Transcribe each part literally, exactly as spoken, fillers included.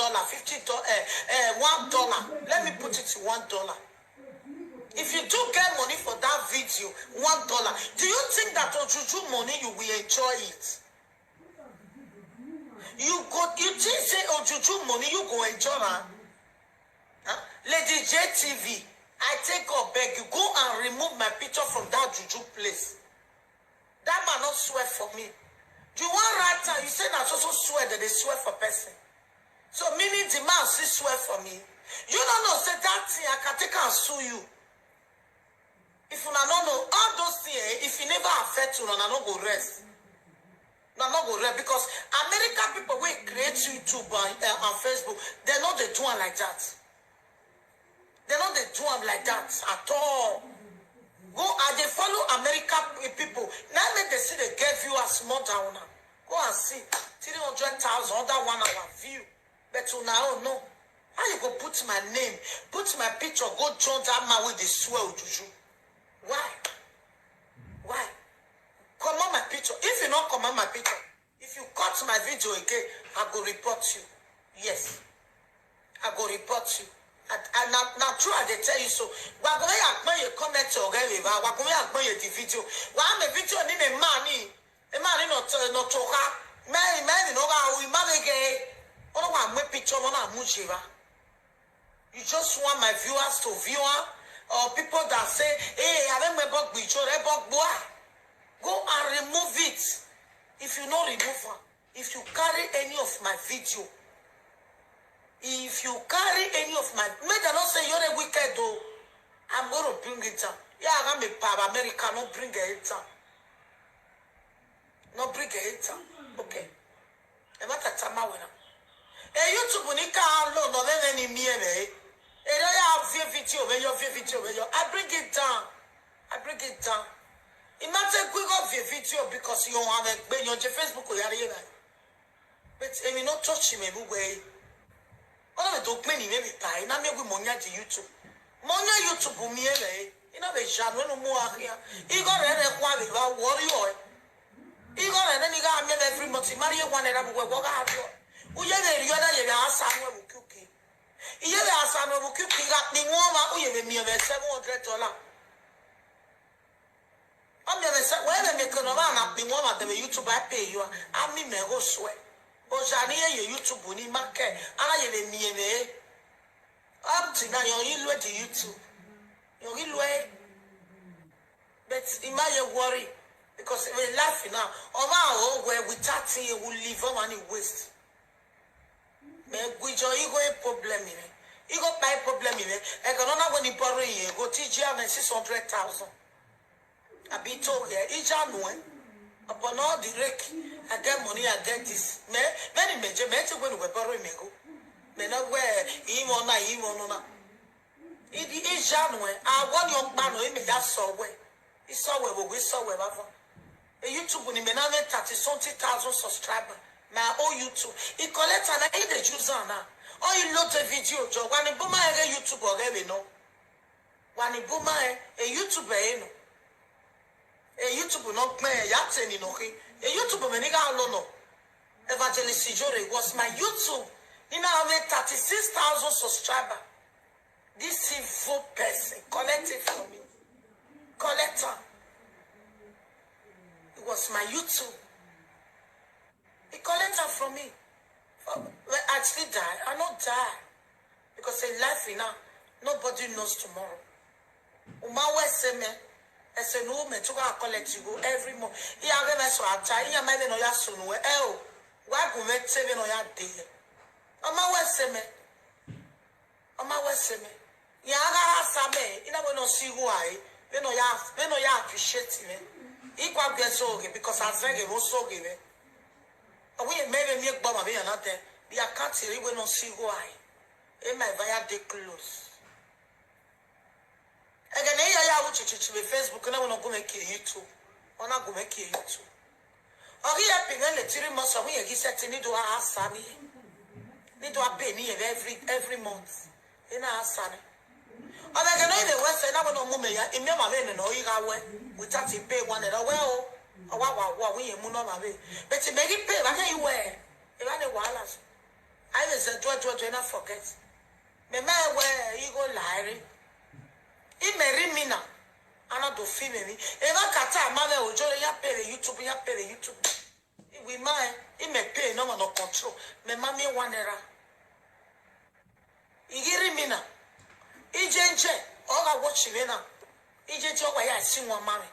dollar, fifty dollar, uh, uh, one dollar. Let me put it to one dollar. If you do get money for that video, one dollar. Do you think that Ojuju money you will enjoy it? You go, you think say Ojuju money you go enjoy am? Huh? Lady J T V, I take up beg you, go and remove my picture from that Juju place. That man not swear for me. You want right time, you say na so so swear that they swear for person. So meaning the man still swear for me. You don't know say that thing I can take and sue you. If una no know all those things, eh, if e never affect una, una no go rest. Una no go rest because American people wey create YouTube and, uh, and Facebook, they no dey do am like that. They no dey do am like that at all. Go, I dey follow American pe- people. Now make they see they get viewers more than una. Go and see three hundred thousand under one hour view. But una own no. How you go put my name, put my picture, go join that man with the swear Ojuju? Why? Why? Comot my picture. If you not comot my picture, if you cut my video again, I go report you. Yes, I go report you. I, I, na, na true I dey tell you so. Wagome ya gbanye comment already, wa. Wagome ya gbanye the video. Wa me video ni ne mani. E mani no to, no to ha. Me, me ni no ga, we ma me ge. Ono wa me picture mo na mu je ba. You just want my viewers to view am, or people that say, "Hey, I don't remember Gbicho, Rebok Boa." Go and remove it. If you no remove am, if you carry any of my video, if you carry any of my, make dem no say you're a wicked though. I'm gonna bring it down. Yeah, I'm a pub America, no bring it down. No bring it down. Okay. E ma tata ma wena. E YouTube ni ka lo no le ni mi e. E lo ya vie video, ve yo vie video, ve yo. I bring it down. I bring it down. Imagine we go vie video because you have a ben your Facebook or yari. But e mi no touch me bu we. Ona me do pe ni me bi pa, na me wi mo nya di YouTube. Mo nya YouTube mi e le. Ina be janu no mo ahia. Igo re re kwa be ba worry o. Igo re ne ni ga me every month. Mari e one era bu we go ga rio. U ye be rio na ye be asa no bu kuki. Iye be asa no bu kuki ga ni won ma u ye be mi e be seven hundred dollar. Ami ame se we me me kono ma na bi won ma de YouTube I pay you. Ami me go swear. O ja ni ye YouTube ni ma ke. Ana ye le mi eme. Up to now you only look the YouTube. You only look. But in my worry because we laughing now. O ma o we without you will live on any waste. Me guijo igo e problem ni. Igo pa e problem ni. E kono na we ni borrow ye go T G R six hundred thousand. I be told here, Ijanu, eh? Upon all the rake, I get money, I get this. Me, many major, me to go to borrow me go. Me not where, him or not, him or not. It is Ijanu, eh? I want your man, him, that's so way. It's so way, we so way, baba. A YouTube, ni me na me thirty something thousand subscriber. My own YouTube. He collect and I the juice on now. Oh, you load the video, Joe. When the boomer, I get YouTube, or get me no. Wani buma e, e YouTube e no. E YouTube no kpe e ya teni no he. E YouTube me ni ga lo no. Evangelist Ijore was my YouTube. Ni na have thirty-six thousand subscriber. This evil person collect it from me. Collect am. It was my YouTube. He collect am from me. For, when I actually die, I not die. Because in life, you know, nobody knows tomorrow. Uma we se me, e se no me to go collect you go every month. Iya ge me so ata, iya me no ya sunu we, eh o. Wa gu me te me no ya de. Uma we se me. Uma we se me. Ya ga ha sa me, ina we no si go ai. Me no ya, me no ya appreciate me. Ikwa gbe so ge because I say ge wo so ge me. Awi me me mi gba ma be ya na te. Bi account ri we no si go ai. E my via dey close. Ege ne ya ya wuchi chichi be Facebook na wono go make YouTube. Ona go make YouTube. Ogi ya pinga le tiri mo so wi ya gi set ni do a sani. Ni do a pay ni every every month. Ina a sani. Ona ge no ibe we se na wono mu me ya imi ma be ne no iga we. Without pay one na we o. Awa wa wa wi ye mu no ma be. But me gi pay ba ke iwe. E ba ne wala so. I was a joy, joy, joy, not forget. Me, me, where you go, Larry? He marry me now. And I do film me. If I can't tell my man, Ojore, ya pay the YouTube, ya pay the YouTube. We mind, he may pay, no one no control. Me, mommy, one error. He give me now. He change, all I watch him now. He change, all I see one mommy.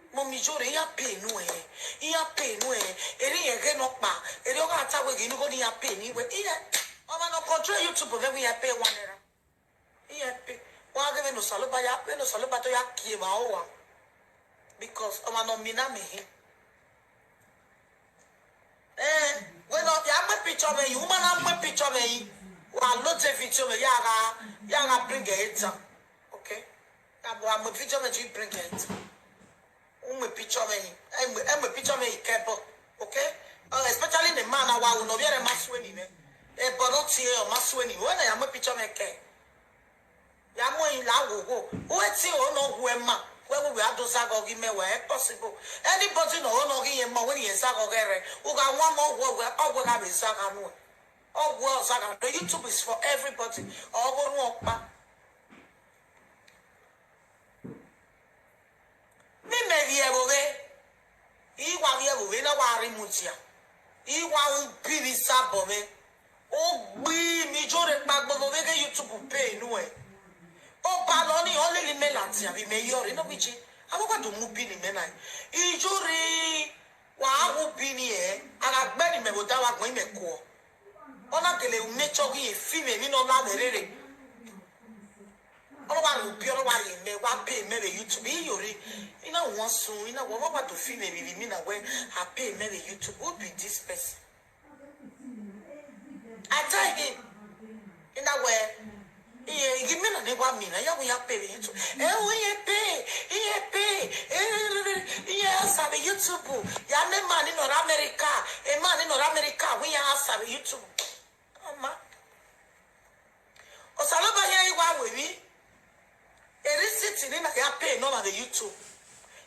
Mommy, Jore, ya pay no eh. Ya pay no eh. Eri ege no pa. Eri oga ata we ginu go ni ya pay ni we. Iye. Oma no control YouTube, we we ya pay one error. Iye pay. Wa ge we no saloba ya pay no saloba to ya kie ma o wa. Because oma no mina me he. Eh, we no ya my picture me, you man have my picture me. Wa lo te video me ya ga ya ga bring it down. Okay? Ya bo am video me you bring it. Um, a picture me. I'm a picture me kebo. Okay? Uh, especially the man I want no be a mass winning. Eh, but not here mass winning. When I am a picture me ke. Ya mo in la wo wo. Who ti o no who am I? Where we are those are going me where possible. Anybody no no give him when he is a go get. Who got one more who where all we have is a go. All world saga. The YouTube is for everybody. All go no pa. Mi me vie bo be. Iwa vie bo be na wa ri mutia. Iwa un piri sabo me. O gbi mi Jore pa gbo bo be ke YouTube pay nu e. O ba lo ni o le li me lati abi me yori no bi ji. Awo kwa do mu bi ni me na. Ijore wa hu bi ni e. Ara gbe ni me bo da wa gbon me ko. Ona kele u me chogi e fi me ni no la de rere. Ono wa ru bi, ono wa ri me, wa pay me the YouTube. Iyore. Ina wan sun, ina wa wa to fi me bi mi na we. I pay me the YouTube. Who be this person? I tell him. Ina we. Iye, give me na ne wa mi na ya we ya pay the YouTube. Eh, we ye pay, iye pay, eh, iye asa the YouTube. Ya me man in North America, a man in North America, we ya asa the YouTube. Come on. Osaloba here you are with me. A receipt in ya pay no on the YouTube.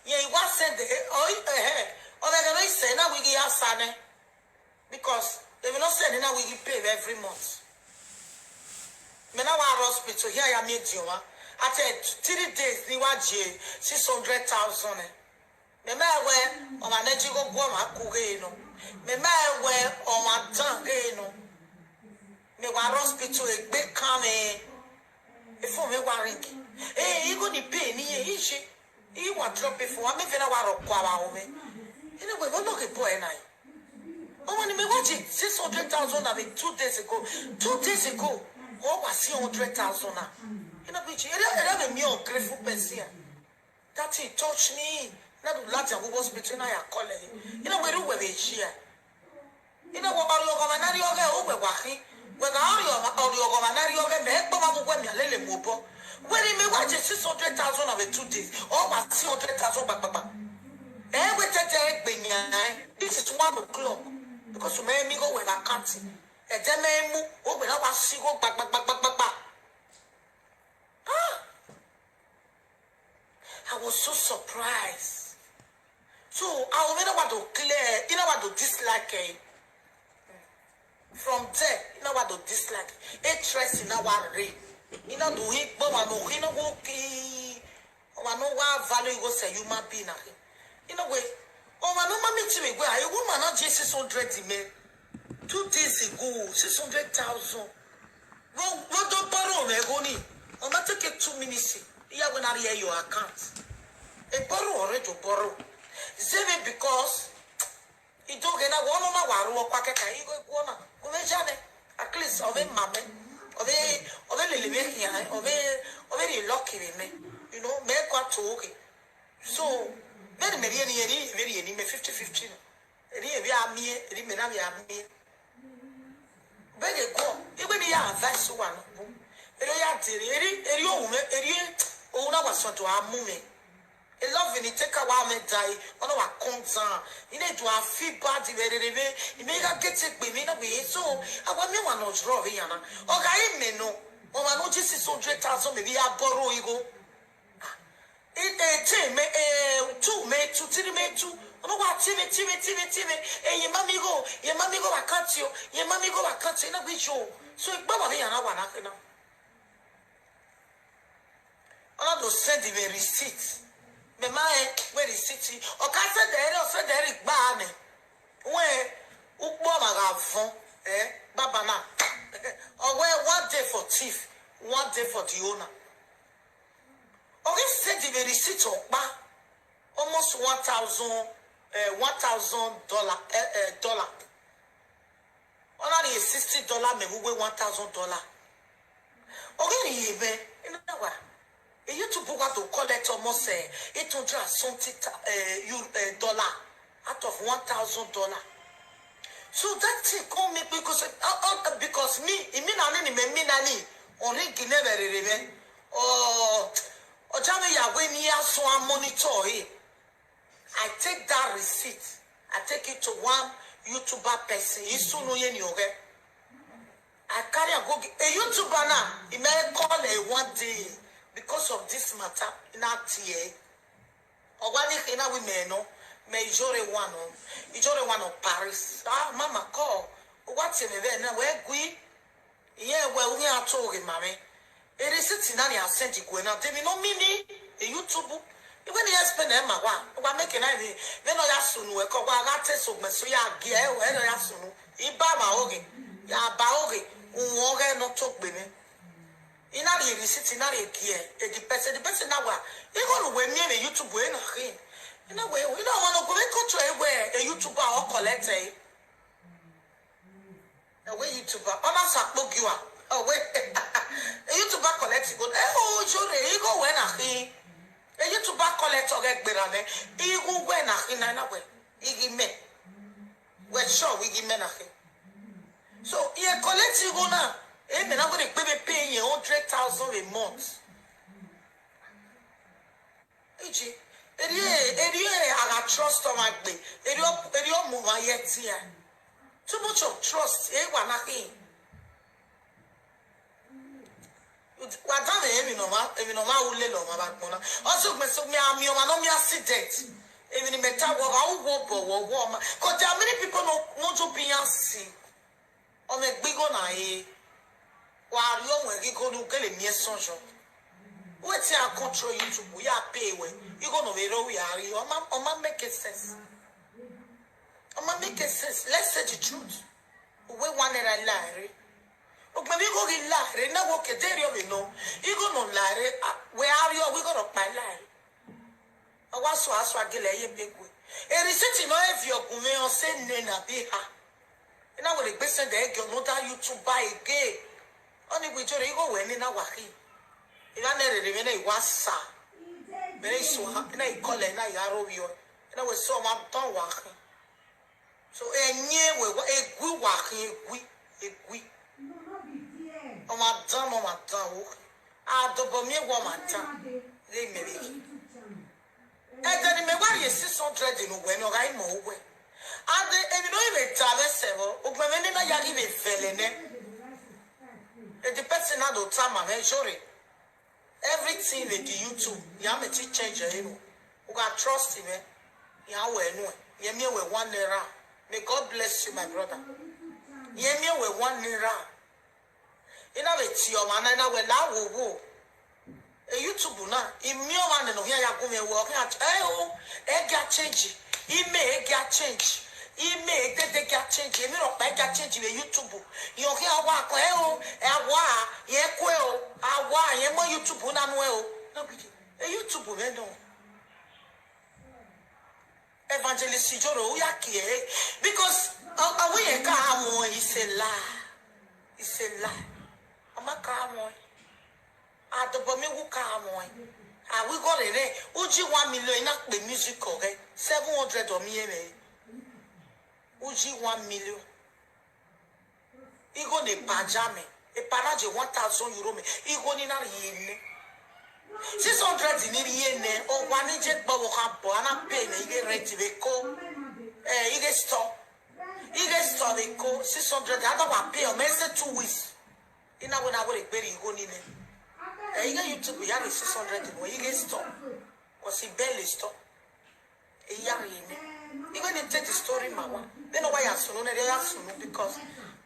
Yeah, you want send the oh eh. Oh, they gonna say now we get sane. Because they will not send now we get pay every month. Me now our hospital here I made you. I tell three days ni wa je six hundred thousand. Me me we o ma neji go go ma ku ge no. Me me we o ma tan ge no. Me wa hospital e gbe kan me. E fun me wa ring. Eh, he go ni pay ni e ise. He wa drop it for me fena wa ro kwa wa o me. Anyway, we no ke boy na. Oh, when me watch it, six hundred thousand of it two days ago. Two days ago, oh, was six hundred thousand now. You know, bitch, you don't have a me ungrateful person. That thing touch me. Na do lati awo hospital na ya kole. Ina we ru we be share. Ina wo ori ogo ma na ri oge o we wa hin. We ga ori ogo ori ogo ma na ri oge me po ma bu we mi alele mo bo. We ni me wa je six hundred thousand of a two days. O wa six hundred thousand ba ba ba. Eh, we te te gbe nya. This is one o'clock. Because me mi go we ga count. E je me mu o we na wa si go ba ba ba ba ba. Ah! I was so surprised. So I will never want to clear, you know what to dislike eh? From there, you know what to dislike. A trust in our ray. You know do he but I know he no go key. Oh, I know what value you go say human being. You know wait. Oh, I know mommy to me where I woman not just six hundred in me. Two days ago, six hundred thousand. What what don't borrow me go ni? I'm not take two minutes. Yeah, when I hear your account. A borrow already borrow. Is it because he don't get a one on my waru or packet? I go go na. Go me jane. At least of a mammy. Of a of a little bit here. Of a of a lucky me. You know, me quite okay. So very many any very any me fifty fifty. Eri ebi amie, eri mena bi amie. Bege go, igbe ni ya advice wa no bu. Eri ya dere, eri eri ohun me, eri ohun na wa so to amu me. E love ni take a wa me die, ono wa come down. Ine do a feel bad be re re be. Ime ga get it be me na we so. Awa me wa no draw be yana. Oga ime no. O ma no just six hundred thousand maybe I borrow igo. It eighteen me eh two me two three me two. Ono wa timi, timi, timi, timi. E ye mami go, ye mami go vacancy o, ye mami go vacancy na gbe jo. So igba wa ya na wa na ke na. Ono do send me receipt. Me ma e we receipt. O ka send there, o send there gba me. We ukpo ma ga fun. Eh, baba na. O we one day for thief, one day for the owner. O we send me receipt o pa. Almost one thousand, uh, one thousand dollar, uh, uh, dollar. Only a sixty dollar me we one thousand dollar. Okay, even in our a YouTube wa to collect almost uh, eight hundred and something uh, euro, uh, dollar out of one thousand dollar. So that thing come me because uh, uh, because me, it mean I mean me nani on ring never remain. Oh, Ojame Yahweh ni aso a monitor he. I take that receipt. I take it to one YouTuber person. Isunu ye ni oge. I carry and go gi- a YouTuber now. He may call a one day because of this matter. Not here. Or one thing now we may know. May Ijore one on. Ijore one on Paris. Ah, mama call. What's in there now? Where we? Yeah, well, we are talking, mommy. It is sitting on your sent it when I'm telling no meaning. A YouTube. Even the husband and my one. What make an idea? Then I ask you, we call what I test of Messoya, yeah, where I ask you. Iba ma oge. Ya ba oge. Uoge no talk baby. Ina ye receipt, ina ye gear. E the person, the person now wa. You go to we me a YouTube we na him. You know we, you know one of we go to a where a YouTuber or collect eh. A we YouTuber. Ona sa pogiwa. A we a YouTuber collect go. Eh oh jore, you go we na him. A YouTuber collect or get better. You go we na him na we. You give me. We sure we give me na him. So he collect you go now. Eh, me na go dey pay me pay you hundred thousand a month. Iji, eri e, eri e, I got trust on my gbe. Eri o, eri o mo ma yet here. Too much of trust. Eh, wa na him. Wa da me emi no ma, emi no ma ule lo ma ba gbona. Also me so me ami o ma no me accident. Emi ni me ta wo ba wo bo wo wo ma. 'Cause there are many people no no to be see. O me gbigo na e. Wa ri o we gbigo nu gele mi e sonjo. Wetin I control YouTube, we are pay we. You go no we ro we are. O ma o ma make it sense. O ma make it sense. Let's say the truth. We one naira lie. Ogbe mi go gi lie. Na wo ke deri o we no. You go no lie. We are you. We go no pa lie. Awa so aso agele ye begwe. E receipt no e vi ogun me o se ne na bi ha. Ina we le gbe send e gi another YouTuber again. Oni gbe jore igo we ni na wa hi. Ina ne re re me na iwa sa. Me na iso ha, ina ikole na yaro wi o. Ina we so ma ton wa hi. So enye we wa egwi wa hi egwi, egwi. O ma dan, o ma dan o. Adobo mi e wo ma dan. Le me le. E de ni me wa ye six hundred no we no ga imo we. Ade emi no ibe ta be se bo. O gbe me ni na ya gi me vele ne. E the person na do ta ma me jore. Everything with the YouTube. Ya me ti change you know. We got trust him eh. Ya we no. Ye me we one naira. May God bless you, my brother. Ye me we one naira. Ina we ti o ma na ina we la wo wo. E YouTube na, imi o ma ne no hia ya go me wo hia eh o, e ga change. Ime e ga change. Ime e de de ga change. Emi ro pa e ga change we YouTube. Yo hia wa ko e o, e wa, ye ko e o. Awa, ye mo YouTube na no e o. No be e YouTube we no. Evangelist Ijoro, who ya kie? Because uh, uh, we ka amo is a lie. It's a lie. Ama ka amo. Adobo mi wu ka amo. Ah, we go re. Uji one million ina pe music okay. Seven hundred o mi eme. Uji one million. Igo ne pajame. E panaje one thousand euro me. Igo ni na yene. Six hundred ni yene. O wa ni je gbo wo ka bo ana pay me ige rent be ko. Eh, ige store. Ige store be ko six hundred. Ada wa pay o me se two weeks. Ina we na we re gberi igo ni ne. Eh, ige YouTube ya re six hundred wo ige store. Ko si bele store. E ya re ni. Even if take the story, mama, they know why I sunu, they are sunu because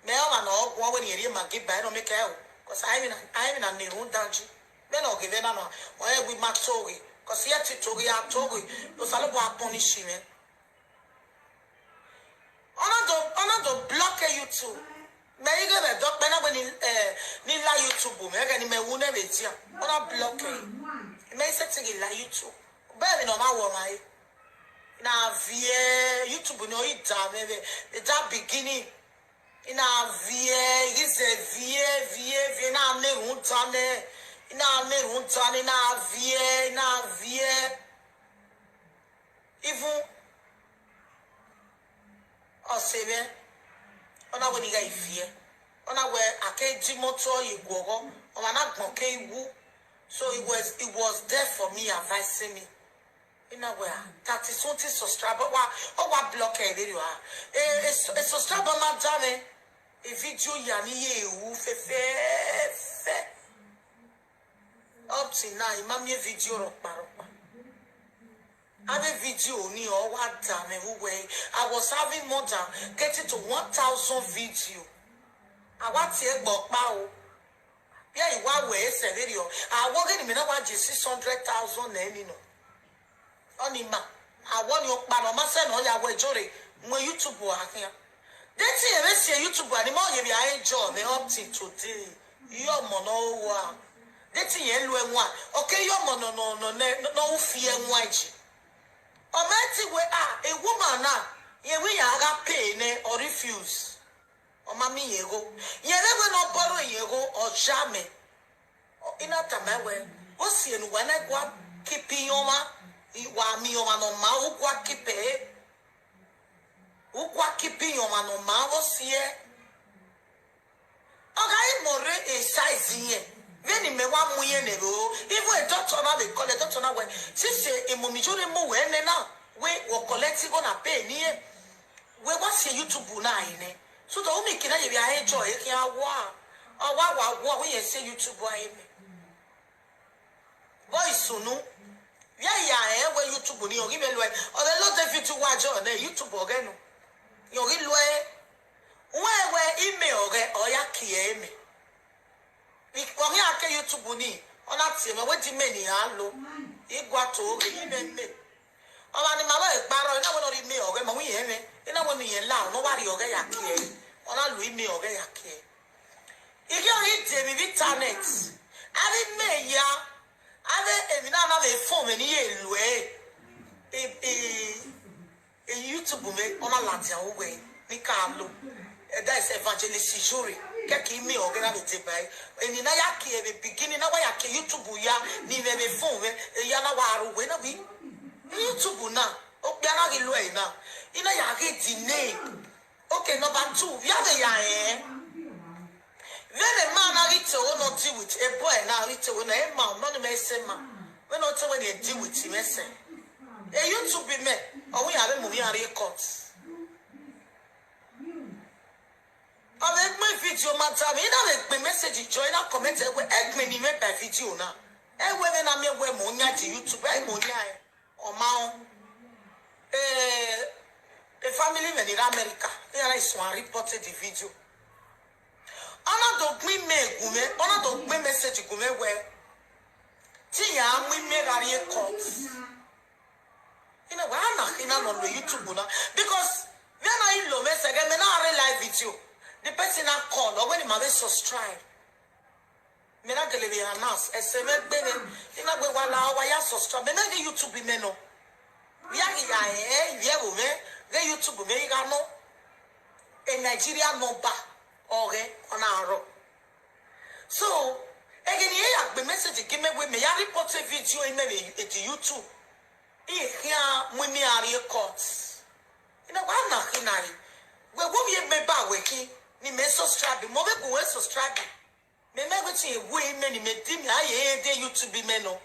me, I know what when you hear my give by no make out because I even I even a new dungeon. Me no give na no. Why we ma togi? Cause yet to togi a togi. No salo bo punish me. Ona do ona do block YouTube. Me you gonna dock me na when eh ni la YouTube me gonna me who never tia. Ona block me. Me say to la YouTube. Baby no ma wo my. Na vie YouTube no ita me be. The beginning. Ina vie, ize vie, vie, vie, na ne runtane. Ina ne runtane, na vie, na vie. Even Osebe, ona we niga ivie. Ona we ake jimoto igwogo. Ona na gbon ke iwu. So it was it was there for me advising me. Ina we thirty something subscriber wa o wa block e video a. E e subscriber ma da me. E video ya ni ye wu fe fe fe. Up to now, imam ye video ropa ropa. Abe video ni o wa da me who way. I was having more than getting to one thousand video. I want to go pa o. Yeah, you wa we se video. I wa get me na wa six hundred thousand na ni no. Oni ma. I want you pa no ma se no ya we jore. Mo YouTube wa here. Deti ye be si YouTube ani mo ye bi a enjoy me up till today. Yo mo no wa. Deti ye lu enwa. Okay, yo mo no no no ne no u fi enwa ji. O me ti we a e woman na. Ye we ya ga pay ne or refuse. O ma mi ye go. Ye le we no borrow ye go o ja me. Ina tama we. O si enu wa na gwa kipi yo ma. Wa mi yo ma no ma u gwa kipe. Ukwa kipi yo mano ma wo sie. Oga i more e size ye. Veni me wa mu ye ne ro. Ivo e doctor na be call e doctor na we. Si se e mo mi jore mo we ne na. We wo collect go na pay ni ye. We wa se YouTube na ine. So to umi kina ye bi a enjoy e ki a wa. O wa wa wa we ye se YouTube a ime. Boy sunu. Via ya e we YouTube ni ogi me lo e. O le lo de video wa jo ne YouTube oge no. Yo gi lo e. We we ime oge o ya ki e me. Ogi ake YouTube ni. Ona ti me we di me ni a lo. Igwa to oge ime me. Ona ni ma we paro ina we no ri me oge ma wi e me. Ina we ni e la no wa ri oge ya ki e. Ona lu ime oge ya ki e. Igi ogi de mi bi talent. Ave me ya. Ave emi na na me phone me ni ye lu e. E e e YouTube me ona lati a we ni ka lo. E that is evangelist Ijore. Ke ki mi oge na me te bai. Eni na ya ki e be beginning na wa ya ki YouTube ya ni me be phone me. E ya na wa ru we na bi. YouTube na. O pe na ki lu e na. Ina ya ki di name. Okay, number two, ya de ya eh. When a man na rite o no deal with a boy na rite o na a man no me say man. When no tell when they deal with him say. E YouTube me. O we have mo we are records. Abe my video matter me na le pe message join na comment e we e gbe ni me by video na. E we me na me we mo nya di YouTube e mo nya e. Oma o. Eh, a family me in America. They are so reported the video. Ona do gbe me gume, ona do gbe message gume we. Ti ya mi me gari e court. Ina wa na ina no lo YouTube na because we na ilo message me na re live video. The person na call or when ma be subscribe. Me na gele be announce. Ese me gbe ne. Ina gbe wa la wa ya subscribe. Me na ge YouTube me no. Ya ge ya eh ye wo me. Ge YouTube me ga no. A Nigeria number. Oge ona aro. So, ege ni ya gbe message give me we me ya report a video in me e di YouTube. I here mu mi are court. Ina wa na hina. We wo ye me ba we ki ni me subscribe. Mo be go we subscribe. Me me go ti ewu ime ni me di mi aye de YouTube me no.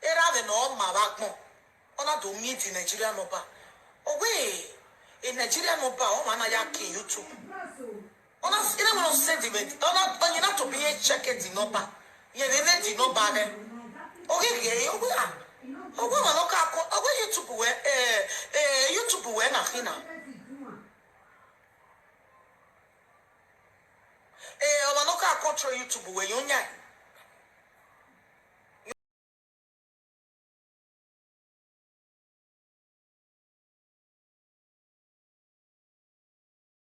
Era de no ma ba gbon. Ona do mi di Nigeria number. Owe, a Nigeria number o ma na ya ki YouTube. Ona ina mo send me. Ona onye na to be check the number. Ye be the number de. Oge ye owe a. Owe wa loka ko owe YouTube we eh eh YouTube we na fina. Eh, owa loka control YouTube we yonya.